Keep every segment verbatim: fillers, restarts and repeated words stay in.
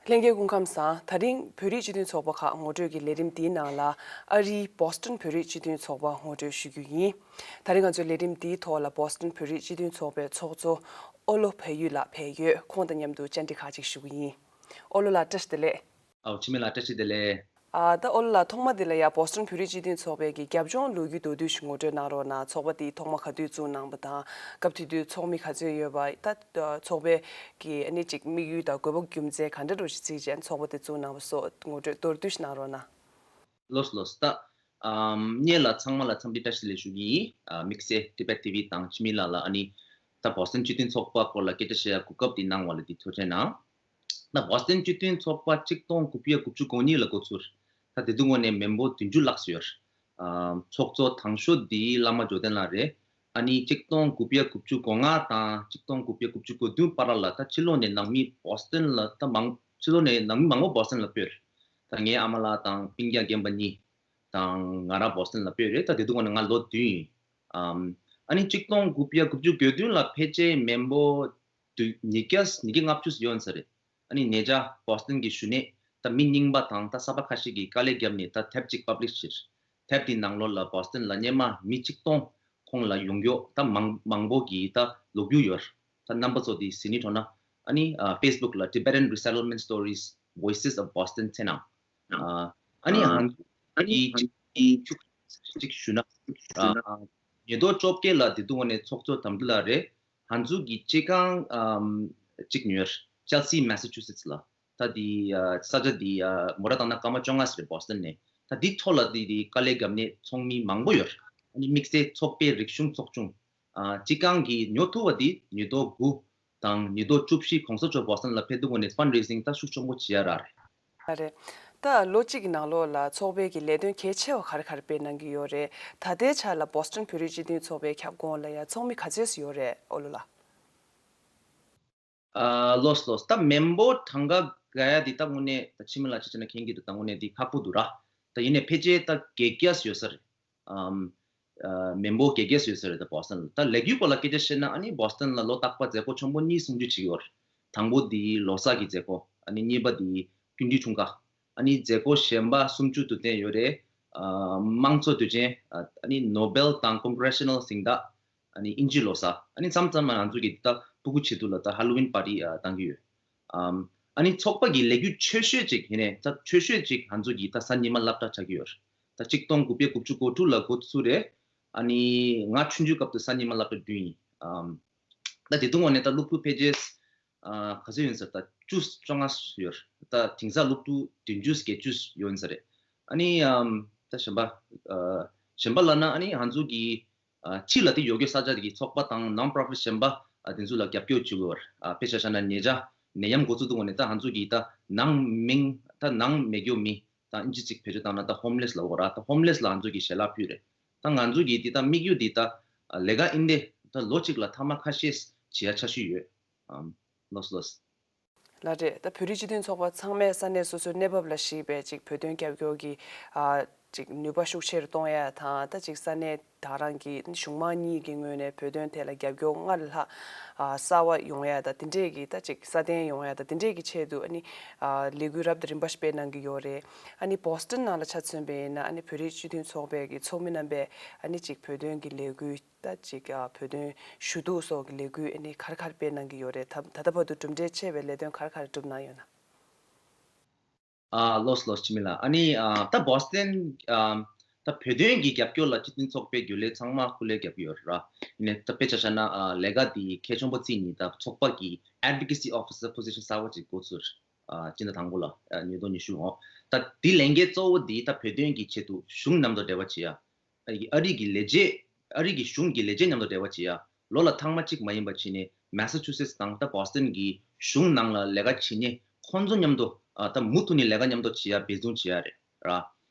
ལྷན་རྒྱས་སྐུ་ཁམས་བཟང་། ད་རིང་བོད་རིགས་སྤྱི་མཐུན་ཚོགས་པ་ཁག་ངོ་སྤྲོད་ཀྱི་ལས་རིམ་འདིའི་ནང་ལ་ཨ་རིའི་བོ་སི་ཊོན་བོད་རིགས་སྤྱི་མཐུན་ཚོགས་པ་ངོ་སྤྲོད་ཞུ་རྒྱུ་ཡིན། ད་རིང་ང་ཚོའི་ལས་རིམ་འདིའི་ཐོག་ལ་བོ་སི་ཊོན་བོད་རིགས་སྤྱི་མཐུན་ཚོགས་པའི་ཚོགས་གཙོ་ཨོ་ལོ་བལ་ཡུལ་ལགས་ཕེབས་ཡོད། ཁོང་དང་མཉམ་དུ་བཅར་འདྲི་ཁག་ཅིག་ཞུ་གི་ཡིན། ཨོ་ལོ་ལགས་བཀྲ་ཤིས་བདེ་ལེགས། ཨའོ་འཆི་མེད་ལགས་བཀྲ་ཤིས་བདེ་ལེགས། ཨ་ད་ཨོ་ལོ་ལགས་ཐོག་མ་འདི་ལ་ཡ་བོ་སི་ཊོན་བོད་རིགས་སྤྱི་མཐུན་ཚོགས་པའི་གི་རྒྱབ་ལྗོངས་ལོ་རྒྱུས་མདོར་བསྡུས་ཤིག་ངོ་སྤྲོད་གནང་རོགས་གནང་། ཚོགས་པ་འདི་ཐོག་མ་ག་དུས་བཙུགས་གནང་བ་དང་སྐབས་དེ་དུས་ཚོགས་མི་ག་ཚོད་ཡོད་པ། ད་ཚོགས་པའི་གི་ཨ་ནི་ཅིག་དམིགས་ཡུལ་དང་དགོས་པ་རྒྱུ་མཚན་ག་འདྲ་འདྲ་ཞིག་བརྩིས་བྱས་ཚོགས་པ་འདི་བཙུགས་གནང་བ་སོགས་ངོ་སྤྲོད་མདོར་བསྡུས་ཤིག་གནང་རོགས་གནང་། ལོས་ལོས། ད་ཨམ་སྔོན་ལ་ཚང་མ་ལ་འཚམས་འདྲི་བཀྲ་ཤིས་བདེ་ལེགས་ཞུ་གི་ཡིན། ཨ་དམིགས་བསལ་Tibet T V དང་འཆི་མེད་ལགས་ལ་ཨ་ནི་ད་བོ་སི་ཊོན་སྤྱི་མཐུན་ཚོགས་པ་སྐོར་ལ་སྐད་ཆ་བཤད་ཡ་གོ་སྐབས་འདི་གནང་བ་ལ་འདི་ཐུགས་རྗེ་གནང་། ད་བོ་སི་ཊོན་སྤྱི་མཐུན་ཚོགས་པ་ཆིག་སྟོང་དགུ་བརྒྱ་དགུ་བཅུ་གོ་གཉིས་ལ་འགོ་ཚུགས། ད་དེ་དུས་ངོས་ནས་མེམ་བར་བདུན་ཅུ་ལྷག་ཙམ་ཡོད། ཨ་ཚོགས་གཙོ་དང་ཤོས་འདི་བླ་མ་འབྱོར་ལྡན་ལགས་རེད། ཨ་ནི་ཆིག་སྟོང་དགུ་བརྒྱ་དགུ་བཅུ་གོ་ལྔ་དང་ཆིག་སྟོང་དགུ་བརྒྱ་དགུ་བཅུ་གོ་བདུན་བར་ལ་ད་ཕྱི་ལོགས་ནས་ནང་མི་བོ་སི་ཊོན་ལ་ད་མང་ཕྱི་ལོགས་ནས་ནང་མི་མང་པོ་བོ་སི་ཊོན་ལ་སྤོས། ད་ངའི་ཨ་མ་ལགས་དང་སྤུན་ཀྱག་རྒན་པ་གཉིས་དང་ང་རང་བོ་སི་ཊོན་ལ་སྤོས་རེད། ད་དེ་དུས་ངོས་ནས་ང་ལོ་བདུན་ཡིན། ཨམ་ཨ་ནི་ཆིག་སྟོང་དགུ་བརྒྱ་དགུ་བཅུ་གོ་བདུན་ལ་ཕལ་ཆེར་མེམ་བར་དུ་ཉིས་བརྒྱ་ཉིས་བརྒྱ་ལྔ་བཅུ་ཡོད་ས་རེད། ཨ་ནི་ཉེ་ཆར་བོ་སི་ཊོན་གྱི་གཞོན་ནུ་ད་མི་རྙིང་པ་དང་ད་གསར་པ་ཁ་ཤས་ཀྱིས་དཀའ་ལས་བརྒྱབ་ནས་ད་དེབ་ཅིག་པབ་ལིཤ་བྱས། དེབ་དེའི་ནང་ལོགས་ལ་བོ་སི་ཊོན་ལ་སྔོན་མ་མི་ཆིག་སྟོང་ཁོངས་ལ་ཡོང་རྒྱུ་ད་མང་མང་པོ་གི་ད་ལོ་རྒྱུས་ཡོད། ད་རྣམ་པ་ཚོ་དེ་གཟིགས་ནི་ཐོག་ན་ཨ་ནི་ཨ་ཕེ་སི་བུག་ལ་Tibetan Resettlement Stories, Voices of Boston ཟེར་ནང་། ཨ་ཨ་ནི་ཨ་ཧན་ཨ་ནི་ཅིག་ཅིག་ཞུ་ན་ཨ་ཉིས་སྟོང་བཅོ་བརྒྱད་ལ་དེ་དུས་ངོས་ནས་ཚོགས་གཙོ་དམ་འབུལ་ལགས་རེད། ཧན་ཚུགས་ཀྱི་སྤྱི་ཁང་ཨམ་གཅིག་ཉོས། Chelsea Massachusetts ལ། ད་དེ་ཨ་ས་ཆ་དེ་ཨ་མོ་ཊ་བཏང་ན་སྐར་མ་བཅོ་ལྔ་ཙམ་རེད་བོ་སི་ཊོན་ནས། ད་དེ་ཐོག་ལ་དེ་དེ་དཀའ་ལས་བརྒྱབ་ནས་ཚོགས་མི་མང་པོ་ཡོད། ཨ་ནི་དམིགས་བསལ་ཚོགས་པའི་རིག་གཞུང་ཚོགས་ཆུང་ཨ་སྤྱི་ཁང་གིས་ཉོ་ཐུབ་པ་དེ་ཉིས་སྟོང་དགུ་དང་ཉིས་སྟོང་བཅུ་བཞི་གོང་ས་མཆོག་བོ་སི་ཊོན་ལ་ཕེབས་དུས་ངོས་ནས་ཕན་རེ་ཟིང་ད་ཤུགས་ཆེན་པོ་བྱེད་ཡ་རག་རེད། ཨ་རེད། ད་ལོ་གཅིག་གི་ནང་ལོགས་ལ་ཚོགས་པའི་གི་ལས་དོན་གལ་ཆེ་བ་ག་རེ་ག་རེ་སྤེལ་གནང་གི་ཡོད་རེད། ད་ལྟའི་ཆ་ལ་བོ་སི་ཊོན་བོད་རིགས་སྤྱི་མཐུན་ཚོགས་པའི་ཁྱབ་ཁོངས་ལ་ཡ་ཚོགས་མི་ག་ཚོད་ཙམ་ཡོད་རེད་ཨོ་ལོ་ལགས། ཨ་ལོས་ལོས། ད་མེམ་བར་གྲངས་ཀ་དགའ་ཡ་འདི་ད་དངོས་གནས་ད་འཆི་མེད་ལགས་ཅིག་བྱས་ན་མཁྱེན་གྱི་འདུག་ད་དངོས་གནས་འདི་ཁག་པོ་འདུག་ར། ད་ཡིན་ནའི་ཕལ་ཆེར་ད་བརྒྱད་བརྒྱ་ཙམ་ཡོད་ས་རེད། ཨམ་ཨ་མེམ་བར་བརྒྱད་བརྒྱ་ཙམ་ཡོད་ས་རེད་ད་བོ་སི་ཊོན་ལ། ད་ལས་འགུལ་སྐོར་ལ་སྐད་ཆ་བཤད་ན་ཨ་ནི་བོ་སི་ཊོན་ལ་ལོ་རྟག་པར་མཛད་སྒོ་ཆེན་པོ་གཉིས་གསུམ་ཅིག་བྱེད་ཀྱི་ཡོད་རེད། དང་པོ་འདི་ལོ་གསར་གྱི་མཛད་སྒོ། ཨ་ནི་གཉིས་པ་འདི་སྤུན་བདུད་འཁྲུངས་སྐར། ཨ་ནི་མཛད་སྒོ་གཞན་པ་སུམ་ཅུ་དུ་བསྟན་ཡོད་རེད། ཨ་དམངས་གཙོ་དུས་ཆེན། ཨ་ནི་ནོ་བེལ་དང་ཀོང་གྷི་རེ་ཤི་ནལ་གཟེངས་རྟགས། ཨ་ནི་དབྱིན་ཇི་ལོ་གསར། ཨ་ནི་མཚམས་མཚམས་ང་ཚོ་གི་ད་ཕྲུ་གུ་བྱེད་དུས་ལ་ད་ཧ་ལོ་ཝིན་པར་ཊི་ཨ་བཏང་གི་ཡོད། ཨམ་ཨ་ནི་ཚོགས་པ་གི་ལས་འགུལ་ཆེ་ཤོས་ཅིག་ཡིན་ནའི་ད་ཆེ་ཤོས་ཅིག་ང་ཚོ་གི་ད་གཟའ་ཉི་མ་སློབ་གྲྭ་ཆགས་ཀྱི་ཡོད་རེད། ད་ཆིག་སྟོང་དགུ་བརྒྱ་དགུ་བཅུ་གོ་དྲུག་ལ་འགོ་བཙུགས་རེད། ཨ་ནི་ང་ཆུང་ཆུང་སྐབས་དུ་གཟའ་ཉི་མ་སློབ་གྲྭ་བསྡུས་ཡིན། ཨམ་ད་དེ་དུས་ངོས་ནས་ད་སློབ་ཕྲུག་ཕལ་ཆེར་ཨ་ག་ཚོད་ཡོད་ཟེར་ད་བཅུ་བཅོ་ལྔ་ཡོད་རེད། ད་དེང་སང་སློབ་ཕྲུག་བདུན་ཅུ་བརྒྱད་ཅུ་ཡོད་ས་རེད། ཨ་ནི་ཨམ་ད་གཞན་པ་ཨ་གཞན་པ་ལབ་ན་ཨ་ནི་ང་ཚོ་གི་ཨ་ཕྱི་ལ་དེ་ཡོད་རྒྱུ་ས་ཆ་དེ་གི་ཚོགས་པ་དང་ནོན་པོ་རོ་ཕིཊ་གཞན་པ་ཨ་དེ་ཚོ་ལ་རྒྱབ་སྐྱོར་བྱེད་དགོས་པར། ཨ་དཔེ་ཆ་བཞག་ན་ཉེ་ཆར་ནད་ཡམས་འགོ་ཚུགས་དུས་ངོས་ནས་ད་ང་ཚོ་གི་ད་ནང་མི་ད་ནང་མེད་རྒྱུ་མི་ད་ཨིན་ཇི་གཅིག་བེད་སྤྱོད་བཏང་ན་ད་ཧོམ་ལེས་ལབ་དགོས་ར། ད་ཧོམ་ལེས་ལ་ང་ཚོ་གི་ཞལ་ལག་ཕུལ་རེད། ད་ང་ཚོ་གི་དེ་ད་དམིགས་ཡུལ་དེ་ད་ཨ་ལས་ཀ་ཨིན་དེ་ད་ལོ་གཅིག་ལ་ཐེངས་མ་ཁ་ཤས་བྱེད་ཡ་འཆར་གཞི་ཡོད། ཨམ་ལོས་ལོས། ལགས་རེད། ད་བོད་རིགས་སྤྱི་མཐུན་ཚོགས་པ་ཚང་མས་ས་གནས་སོ་སོའི་གནས་བབ་ལ་གཞིགས་པའི་ཅིག་བོད་དོན་རྒྱབ་སྐྱོར་གྱི་ཨ་ཅིག་ནུས་པ་ཤུགས་ཆེ་རུ་གཏོང་ཡ་དང་ད་ཅིག་ས་གནས་ད་རང་གི་གཞུང་མང་གཉིས་ཀྱི་ངོས་ནས་བོད་དོན་ཐད་ལ་རྒྱབ་སྐྱོར་སྔར་ལྷག་ཨ་གསར་བ་ཡོང་ཡ་ད་དེ་འདྲས་ཀྱི་ད་ཅིག་སྲ་བརྟན་ཡོང་ཡ་ད་དེ་འདྲས་ཀྱི་ཆེད་དུ་ཨ་ནི་ཨ་ལས་འགུལ་རབ་དང་རིམ་པ་ཞིག་སྤེལ་གནང་གི་ཡོད་རེད། ཨ་ནི་བོ་སི་ཊོན་ནང་ལ་ཆ་མཚོན་པ་ཡིན་ན་ཨ་ནི་བོད་རིགས་སྤྱི་མཐུན་ཚོགས་པའི་གི་ཚོགས་མི་རྣམ་པས་ཨ་ནི་ཅིག་བོད་དོན་གྱི་ལས་འགུལ་ད་ཅིག་ཨ་བོད་དོན་ཞུ་གཏུག་སོགས་ཀྱི་ལས་འགུལ་ཨ་ནི་ག་རེ་ག་རེ་སྤེལ་གནང་གི་ཡོད་རེད། ད་ད་ལྟ་བར་དུ་གྲུབ་འབྲས་ཆེ་བའི་ལས་དོན་ག་རེ་ག་རེ་བསྒྲུབས་གནང་ཡོད་ན། ཨ་ལོས་ལོས་འཆི་མེད་ལགས། ཨ་ནི་ཨ་ད་བོ་སི་ཊོན་ཨ་ད་བོད་དོན་གྱི་རྒྱབ་སྐྱོར་ལ་སྤྱི་མཐུན་ཚོགས་པའི་རྒྱུན་ལས་ཚང་མ་སྐུ་ལས་རྒྱབ་ཀྱི་ཡོད་རེད་ར། ཡིན་ནའི་ད་དཔེ་ཆ་བཞག་ན་ཨ་ལས་ཀ་འདི་གལ་ཆེན་པོ་བརྩིས་ནས་ད་ཚོགས་པ་གི་advocacy officer position གསར་བ་ཅིག་འགོ་ཚུགས། ཨ་སྤྱི་ཟླ་དང་པོ་ལ་ཨ་ཉིས་སྟོང་ཉི་ཤུ་འོང་། ད་འདི་ལས་འགན་གཙོ་བོ་འདི་ད་བོད་དོན་གྱི་ཆེད་དུ་གཞུང་མཉམ་དུ་འབྲེལ་བ་བྱེད་ཡ། ཨ་རི་གི་ལས་བྱེད། ཨ་རི་གི་གཞུང་གི་ལས་བྱེད་མཉམ་དུ་འབྲེལ་བ་བྱེད་ཡ། ལོ་ལ་ཐེངས་མ་གཅིག་མ་ཡིན་པ་བྱས་ནས་མེ་ས་ཆུ་སེ་ཊི་དང་ད་བོ་སི་ཊོན་གྱི་གཞུང་ནང་ལ་ལས་ཀ་བྱེད་མཁན་ཁོང་ཚོ་མཉམ་དུ་ཨ་ད་མུ་མཐུད་ནས་ལས་ཀ་མཉམ་དུ་བྱེད་ཡ་འབད་བརྩོན་བྱེད་ཡ་རེད་ར།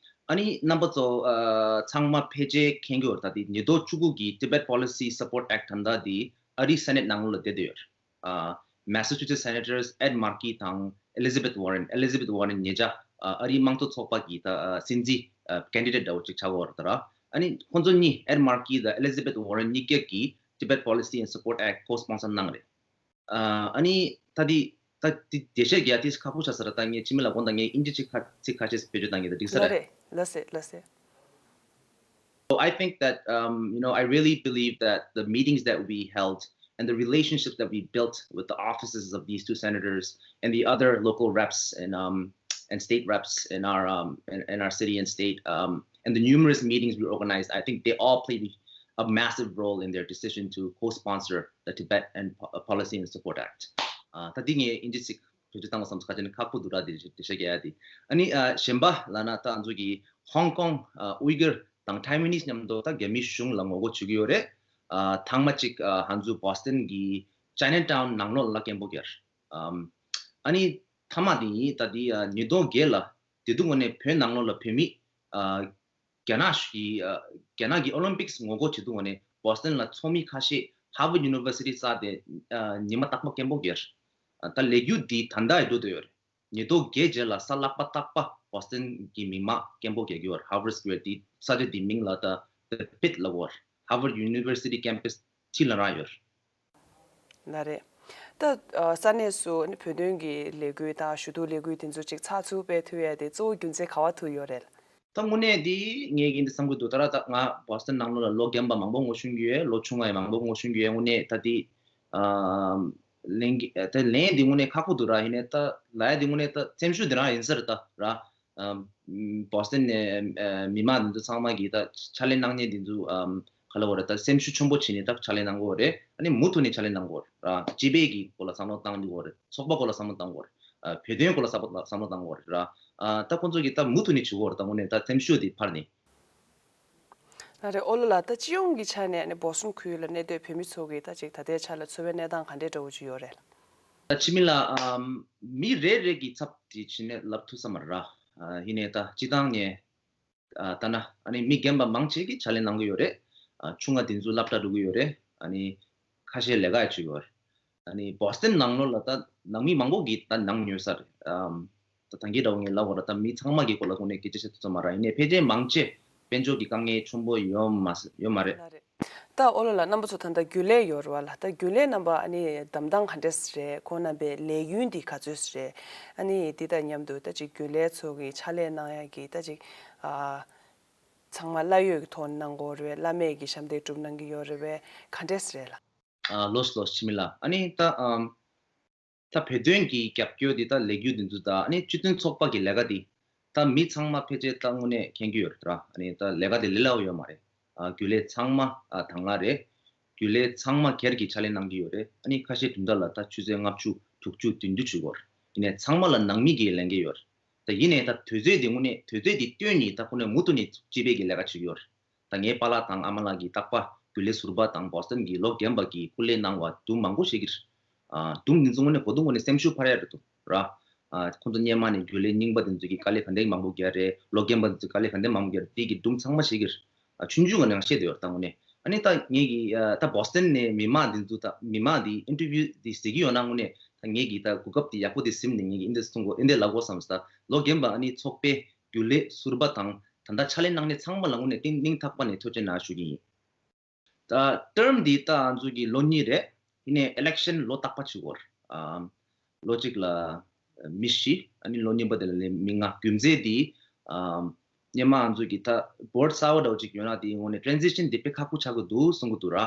ཨ་ནི་རྣམ་པ་ཚོ་ཨ་ཚང་མ་ཕལ་ཆེར་མཁྱེན་གྱི་ཡོད་རེད། ད་དེ་ཉིས་སྟོང་བཅུ་དགུ་གི་Tibet Policy Support Act དང་ད་དེ་ཨ་རིའི་ས་གནས་ནང་ལོགས་ལ་བསྡད་བསྡད་ཡོད་རེད། ཨ་Massachusetts Senators Ed Markey དང་Elizabeth Warren། Elizabeth Warren ཉེ་ཆར་ཨ་ཨ་རིའི་དམངས་གཙོ་ཚོགས་པ་གི་ད་ཨ་སྲིད་འཛིན་ཨ་candidate འདྲ་བོ་ཅིག་ཆགས་ཡོད་རེད་ད་ར། ཨ་ནི་ཁོང་ཚོ་གཉིས་Ed Markey དང་Elizabeth Warren གཉིས་ཀ་གིས་Tibet Policy and Support Act co-sponsor གནང་རེད། ཨ་ཨ་ནི་ད་དེ་ ད་དེ་བདེ་ཤ་རྒྱ་དེ་ཁག་པོ་ཆགས་ས་རེད། ད་ངས་ཕྱི་མི་ལ་དགོངས་དག་ངས་ཨིན་ཇི་ཅིག་ཁ་ཚིག་ཁ་ཤས་བེད་སྤྱོད་བཏང་གི་ད་འགྲིག་ས་ལ་རེད། རེད་ལ་སེ་ལ་སེ། So I think that, um, you know, I really believe that the meetings that we held and the relationships that we built with the offices of these two senators and the other local reps and, um, and state reps in our, um, in, in our city and state, um, and the numerous meetings we organized, I think they all played a massive role in their decision to co-sponsor the Tibet and Po- uh, Policy and Support Act. ཨ་ད་འདི་ངས་ཨིན་ཇི་ཞིག་བེད་སྤྱོད་བཏང་བ་བསམ་ཚུལ་ཁ་ཅན་ཁག་པོ་འདུག་ར། དེ་དེ་ཤ་རྒྱག་ཡ་དེ། ཨ་ནི་ཨ་གཞན་པ་ལབ་ན་ད་ང་ཚོ་གི་ཧོང་ཀོང་ཨ་ཨུའི་གུར་དང་ཐའེ་ཝན་ནིས་མཉམ་དུ་ད་རྒྱ་མི་གཞུང་ལ་ངོ་རྒོལ་བྱེད་ཀྱི་ཡོད་རེད། ཨ་ཐེངས་མ་གཅིག་ཨ་ང་ཚོ་བོ་སི་ཊོན་གི་ཅའི་ན་ཊའུན་ནང་ལོགས་ལ་སྐད་འབོད་རྒྱག་ཨམ། ཨ་ནི་མཐའ་མ་དེ་ཡིན་ད་དེ་ཨ་ཉིས་སྟོང་བརྒྱད་ལ་དེ་དུས་ངོས་ནས་བོད་ནང་ལོགས་ལ་བོད་མི་ཨ་རྒྱ་ནག་གི་ཨ་རྒྱ་ནག་གི་ཨོ་ལིམ་པིག་སི་ངོ་རྒོལ་བྱེད་དུས་ངོས་ནས་བོ་སི་ཊོན་ལ་ཚོགས་མི་ཁ་ཤས་ཧར་ཝར་ཌི་ཡུ་ནི་ཝར་སི་ཊི་བཙལ་ཏེ་ཨ་ཉི་མ་རྟག་པར་སྐད་འབོད་རྒྱག་ཨ་ད་ལས་འགུལ་འདི་ད་ལྟ་ཡང་འགྲོ་བསྡད་ཡོད་རེད། ཉིས་སྟོང་བརྒྱད་རྗེས་ལ་གཟའ་ལྷག་པ་རྟག་པར་བོ་སི་ཊོན་གྱི་མི་མང་སྐད་འབོད་རྒྱག་གི་ཡོད་རེད། ཧར་ཝར་ཌི་སི་ཀུ་ཝེར་དེ་ས་ཆ་དེའི་མིང་ལ་ད་The Pit ལབ་ཀྱི་ཡོད་རེད། Harvard University Campus ཁྲི་ལ་རང་ཡོད་རེད། ལགས་རེད། ད་ཨ་ས་གནས་སུ་ཨ་ནི་བོད་དོན་གྱི་ལས་འགུལ་དང་ཞུ་གཏུག་ལས་འགུལ་དེ་ཚོ་ཅིག་ཚགས་ཚུད་སྤེལ་ཐུབ་ཡ་དེ་གཙོ་བོ་རྒྱུ་མཚན་ག་པར་ཐུག་ཡོད་རེད། ད་དངོས་གནས་འདི་ངས་ཀྱིས་འདི་བསམ་གྱི་འདུག་ད་ར་ད་ང་བོ་སི་ཊོན་ནང་ལོགས་ལ་ལོ་རྒན་པ་མང་པོ་ངོ་ཤེས་ཀྱི་ཡོད། ལོ་ཆུང་བ་ཡང་མང་པོ་ངོ་ཤེས་ཀྱི་ཡོད། དངོས་གནས་ད་འདི་ཨ་ལན་གྱི་ད་ལན་འདི་དངོས་གནས་ཁག་པོ་འདུག་ར། ཡིན་ནའི་ད་ལབ་ཡ་འདི་དངོས་གནས་ད་སེམས་ཤུགས་འདི་རང་ཡིན་ས་རེད་ད་ར། ཨམ། བོ་སི་ཊོན་ནས་ཨ་མི་མང་འདི་ཚོ་ཚང་མ་གིས་ད་ཕྱག་ལས་གནང་མཁན་འདི་ཚོ་ཨམ་ག་ལབ་དགོས་རེད། ད་སེམས་ཤུགས་ཆེན་པོ་བྱས་ནས་ད་ཕྱག་ལས་གནང་དགོས་རེད། ཨ་ནི་མུ་མཐུད་ནས་ཕྱག་ལས་གནང་དགོས་རེད་ར། སྤྱི་པའི་གི་སྐོར་ལ་བསམ་བློ་བཏང་དགོས་རེད། ཚོགས་པ་སྐོར་ལ་བསམ་བློ་བཏང་དགོས་རེད། ཨ་བོད་དོན་སྐོར་ལ་བསམ་བློ་བསམ་བློ་བཏང་དགོས་རེད་ར། ཨ་ད་ཁོང་ཚོ་གིས་ད་མུ་མཐུད་ནས་བྱེད་དགོས་རེད། ད་དངོས་གནས་ད་སེམས་ཤུགས་འདི་འཕར་ནས། ལགས་རེད། ཨོ་ལོ་ལགས། ད་སྤྱི་ཡོངས་ཀྱི་ཆ་ནས་ཨ་ནི་བོ་སི་ཊོན་ཁུལ་ལ་གནས་སྡོད་བོད་མི་ཚོ་གི་ད་ཅིག་ད་ལྟའི་ཆ་ལ་འཚོ་བའི་གནས་སྟངས་ག་འདྲའི་འདྲ་བོ་ཅིག་ཡོད་རེད་ལགས། ད་ཕྱི་མི་ལ་ཨམ་མི་རེ་རེ་གི་ཚབ་དེ་བྱས་ནས་ལབ་ཐུབ་ས་མ་རེད་ར། ཨ་ཡིན་ནའི་ད་སྤྱི་བཏང་ནས་ཨ་ལྟ་ན་ཨ་ནི་མི་རྒན་པ་མང་ཆེ་གིས་ཕྱག་ལས་གནང་གི་ཡོད་རེད། ཨ་ཆུང་བ་དེ་ཚོ་སློབ་གྲྭ་འགྲོ་གི་ཡོད་རེད། ཨ་ནི་ཁ་ཤས་ལས་ཀ་ཡང་བྱེད་ཀྱི་ཡོད་རེད། ཨ་ནི་བོ་སི་ཊོན་ནང་ལོགས་ལ་ད་ནང་མི་མང་པོ་གིས་ད་ནང་ཉོས་ས་རེད། ཨམ། ད་ད་གིན་འདྲ་བོ་ངས་ལབ་དགོས་རེད། ད་མི་ཚང་མ་གི་སྐོར་ལ་དངོས་གནས་སྐད་ཆ་བཤད་ཐུབ་ས་མ་རེད། ཡིན་ནའི་ཕལ་ཆེར་མང་ཆེ་དཔལ་འབྱོར་གྱི་དཀའ་ངལ་ཆེན་པོ་ཡོད་མ་ཡོད་མ་རེད། ལགས་རེད། ད་ཨོ་ལོ་ལགས། རྣམ་པ་ཚོ་ད་ལྟ་རྒྱུན་ལས་ཡོད་རེད་པ་ལགས། ད་རྒྱུན་ལས་རྣམ་པ་ཨ་ནི་འདེམས་སྟངས་ག་འདྲས་རེད། ཁོང་རྣམ་པའི་ལས་ཡུན་འདི་ག་ཚོད་རེད། ཨ་ནི་འདི་དང་མཉམ་དུ་ད་ཅིག་རྒྱུན་ལས་ཚོ་གི་ཕྱག་ལས་གནང་ཡ་གི་ད་ཅིག་ཨ་ཚང་མ་གླ་ཡོད་ཀྱི་ཐོག་ནས་གནང་གི་ཡོད་རེད་པས། གླ་མེད་ཀྱི་ཞབས་འདེགས་སྒྲུབ་གནང་གི་ཡོད་རེད་པས། ག་འདྲས་རེད་ལགས། ཨ་ལགས་ལགས་འཆི་མེད་ལགས། ཨ་ནི་ད་ཨམ། ད་བོད་དོན་གྱི་རྒྱབ་སྐྱོར་འདི་དང་ལས་འགུལ་འདི་ཚོ་དང་ཨ་ནི་སྤྱི་མཐུན་ཚོགས་པ་གི་ལས་ཀ་འདི་ད་མི་ཚང་མ་ཕལ་ཆེར་ད་དངོས་གནས་མཁྱེན་གྱི་ཡོད་རེད་ར། ཨ་ནི་ད་ལས་ཀ་འདི་ལས་སླ་པོ་ཡོད་མ་རེད། ཨ་རྒྱུན་ལས་ཚང་མ་ཨ་དང་བླངས་རེད། རྒྱུན་ལས་ཚང་མ་སྒེར་གྱི་ཕྱག་ལས་གནང་གི་ཡོད་རེད། ཨ་ནི་ཁ་ཤས་བདུན་ཕྲག་ལ་ད་ཆུ་ཚོད་ལྔ་བཅུ་དྲུག་ཅུ་བདུན་ཅུ་བྱེད་ཀྱི་ཡོད་རེད། ཡིན་ནའི་ཚང་མ་ལ་ནང་མི་གིས་ལེན་གྱི་ཡོད་རེད། ད་ཡིན་ནའི་ད་དུས་ཚོད་འདི་དངོས་གནས་དུས་ཚོད་འདི་བཏོན་ནས་ད་ཁོ་ནས་མུ་མཐུད་ནས་སྤྱི་པའི་གི་ལས་ཀ་བྱེད་ཀྱི་ཡོད་རེད། ད་ངའི་པཱ་ལགས་དང་ཨ་མ་ལགས་ཀྱིས་རྟག་པར་རྒྱུན་ལས་ཟུར་པ་དང་བོ་སི་ཊོན་གྱི་ལོ་རྒན་པ་གི་སྐུ་ལས་གནང་བ་དུམ་མང་པོ་བཤད་ཀྱི་རེད། ཨ་དུམ་འདི་ཚོ་དངོས་གནས་གོ་དུམ་དངོས་གནས་སེམས་ཤུགས་འཕར་ཡ་རེད་འདུག་ར། ཨ་ཁོང་ཚོ་སྔོན་མ་ནས་རྒྱུན་ལས་རྙིང་པ་འདི་ཚོ་གིས་དཀའ་ལས་ག་འདྲས་མང་པོ་བརྒྱབ་རེད། ལོ་རྒན་པ་འདི་ཚོ་དཀའ་ལས་ག་འདྲས་མང་པོ་བརྒྱབ་རེད། དེ་གི་དུམ་ཚང་མ་བཤད་ཀྱི་རེད། ཨ་ཆུང་ཆུང་ངང་ནས་བཤད་བསྡད་ཡོད་རེད། ད་དངོས་གནས་ཨ་ནི་ད་ངེད་ཀྱི་ཨ་ད་བོ་སི་ཊོན་ནས་མི་མང་འདི་ཚོ་ད་མི་མང་འདི་ཨིན་ཊར་བིའུ་འདི་ཟེར་གྱི་ཡོད་ན་དངོས་གནས་ད་ངེད་ཀྱི་ད་གོ་སྐབས་འདི་ཡག་པོ་འདི་ཟིན་ནས་ངེད་ཀྱིས་འདི་གསུང་དགོས། འདི་ལབ་དགོས་བསམ་སོང་། ད་ལོ་རྒན་པ་ཨ་ནི་ཚོགས་པའི་རྒྱུན་ལས་ཟུར་པ་དང་ད་ལྟ་ཕྱག་ལས་གནང་མཁན་ཚང་མ་ལ་དངོས་གནས་སྙིང་ཐག་པ་ནས་ཐུགས་རྗེ་ཆེ་གནང་ཞུ་གི་ཡིན། ད་ཊརམ་འདི་ད་ང་ཚོ་གི་ལོ་གཉིས་རེད། ཡིན་ནའི་ཨི་ལེག་ཤན་ལོ་རྟག་པ་བྱེད་དགོས་རེད། ཨམ། ལོ་གཅིག་ལ་མི་བཞི། ཨ་ནི་ལོ་གཉིས་པ་དེ་ལ་མི་ལྔ། རྒྱུ་མཚན་འདི་ཨམ། སྔོན་མ་ང་ཚོ་གི་ད་བོར་ཌི་གསར་པ་འདྲ་བོ་ཅིག་ཡོད་ན་དེའི་ངོས་ནས་ཊེ་རན་སི་ཤན་འདི་དཔེ་ཁག་པོ་ཆགས་ཀྱི་འདུག་གསུང་གི་འདུག་ར།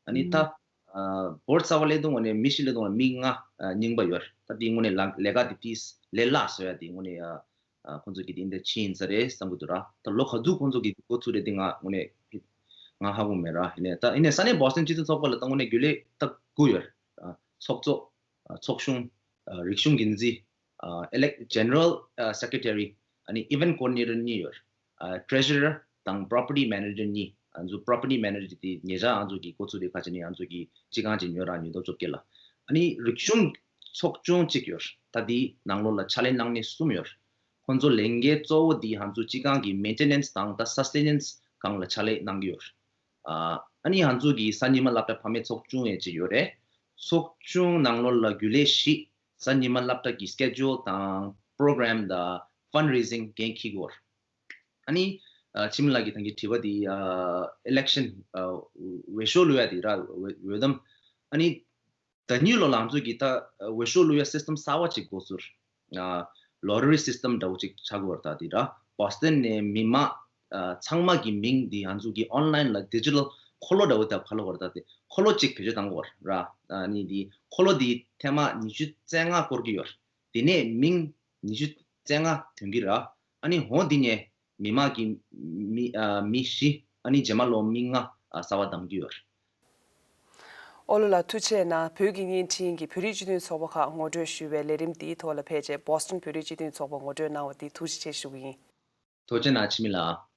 ཨ་ནི་ད་ཨ་བོར་ཌི་གསར་པ་སླེབས་དུས་ངོས་ནས་མི་བཞི་སླེབས་དུས་ངོས་ནས་མི་ལྔ་ཨ་རྙིང་པ་ཡོད་རེད། ད་དེའི་ངོས་ནས་ལ་ལས་ཀ་དེ་ཏིས་ལས་སླ་བཟོ་ཡ་དེའི་ངོས་ནས་ཨ། ཨ་ཁོང་ཚོ་གིས་དེ་འདྲ་བྱས་ཡིན་ས་རེད་བསམ་གྱི་འདུག་ར། ད་ལོ་ག་ཚོད་ཁོང་ཚོ་གིས་འགོ་ཚུགས་རེད་དེ་ང་དངོས་གནས་ང་ཧ་གོ་མེད་ར། ཡིན་ནའི་ད་ཡིན་ནའི་ས་གནས་བོ་སི་ཊོན་སྤྱི་མཐུན་ཚོགས་པ་ལ་ད་དངོས་གནས་རྒྱུན་ལས་ད་དགུ་ཡོད་རེད། ཨ་ཚོགས་གཙོ། ཨ་ཚོགས་གཞོན། ཨ་རིག་གཞུང་འགན་འཛིན། ཨ་ཨི་ལེག་ཇེ་ནེ་རལ་ཨ་སེ་ཀེ་ཊ་རི། ཨ་ནི་ཨི་ཝེན་ཊི་ཀོ་ཌི་ནེ་ཊར་གཉིས་ཡོད་རེད། ཨ་ཊེ་རེ་ཟུ་རར་དང་པོ་རོ་པར་ཊི་མེ་ནེ་ཇར་གཉིས། ང་ཚོ་པོ་རོ་པར་ཊི་མེ་ནེ་ཇར་དེ་ཉེ་ཆར་ང་ཚོ་གིས་འགོ་ཚུགས་དེ་ཁ་ཆེ་ནས་ང་ཚོ་གིས་སྤྱི་ཁང་ཅིག་ཉོས་ར། ཉིས་སྟོང་བཅོ་བརྒྱད་ལ། ཨ་ནི་རིག་གཞུང་ཚོགས་ཆུང་གཅིག་ཡོད་རེད། ད་དེའི་ནང་ལོགས་ལ་ཕྱག་ལས་གནང་མཁན་གསུམ་ཡོད་རེད། ཁོང་ཚོ་ལས་འགན་གཙོ་བོ་འདི་ང་ཚོ་སྤྱི་ཁང་གི་མེན་ཊེ་ནེན་སི་དང་ད་སཱ་སི་ཊེ་ནེན་སི་སྒང་ལ་ཕྱག་ལས་གནང་གི་ཡོད་རེད། ཨ་ཨ་ནི་ང་ཚོ་གི་གཟའ་ཉི་མ་སློབ་གྲྭ་ཕ་མའི་ཚོགས་ཆུང་ཡང་གཅིག་ཡོད་རེད། ཚོགས་ཆུང་ནང་ལོགས་ལ་རྒྱུན་ལས་བཞི་གཟའ་ཉི་མ་སློབ་གྲྭ་གི་སི་ཀེ་ཇུལ་དང་པོ་རོ་གྷ་རམ་དང་ཕན་རེ་ཟིང་འགན་འཁྱེར་གྱི་ཡོད་རེད། ཨ་ནི་ཨ་འཆི་མེད་ལགས་ཀྱིས་ད་གིན་དྲི་བ་འདི་ཨ་ཨི་ལེག་ཤན་ཨ་འོས་ཤོག་བླུག་ཡ་འདི་ར་འོས་འོས་འདེམས། ཨ་ནི་ ད་ཉིད་ལོ་ལ་ང་ཚོ་གི་ད་འོས་ཤོག་བླུག་ཡ་སིས་ཊམ་གསར་བ་ཅིག་འགོ་ཚུགས། ལོ་ཊ་རི་སིས་ཊམ་འདྲ་བོ་ཅིག་ཆགས་ཀྱི་ཡོད་རེད། ད་དེ་ར་བོ་སི་ཊོན་ནས་མི་མང་ཚང་མ་གི་མིང་འདི་ང་ཚོ་གི་ཨོན་ལ་ཡིན་ལ་ཌི་ཇི་ཊལ་འཁོར་ལོ་འདྲ་བོ་དེ་ག་ལ་བར་ད་དེ་འཁོར་ལོ་ཅིག་བེད་སྤྱོད་བཏང་གི་ཡོད་རེད། ཨ་ནི་དེ་འཁོར་ལོ་དེ་ཐེངས་མ་ཉི་ཤུ་རྩ་ལྔ་བསྐོར་གྱི་ཡོད་རེད། དེ་ནས་མིང་ཉི་ཤུ་རྩ་ལྔ་ཐོན་གྱི་རེད། ཨ་ནི་འོ་འདི་ནས་མི་མང་གི་མི་ཨ་མི་བཞི། ཨ་ནི་རྗེས་མ་ལོ་མི་ལྔ་ཨ་གསར་བ་བདམས་ཀྱི་ཡོད་རེད། ཨོ་ལོ་ལགས་ཐུགས་རྗེ་གནང་། བོད་ཀྱི་བརྙན་འཕྲིན་གྱི་བོད་རིགས་སྤྱི་མཐུན་ཚོགས་པ་ཁག་ངོ་སྤྲོད་ཞུ་བའི་ལས་རིམ་འདིའི་ཐོག་ལ་ཕེབས་རྗེས་བོ་སི་ཊོན་བོད་རིགས་སྤྱི་མཐུན་ཚོགས་པ་ངོ་སྤྲོད་གནང་བ་འདི་ཐུགས་རྗེ་ཆེ་ཞུ་གི་ཡིན། ཐུགས་རྗེ་གནང་འཆི་མེད་ལགས།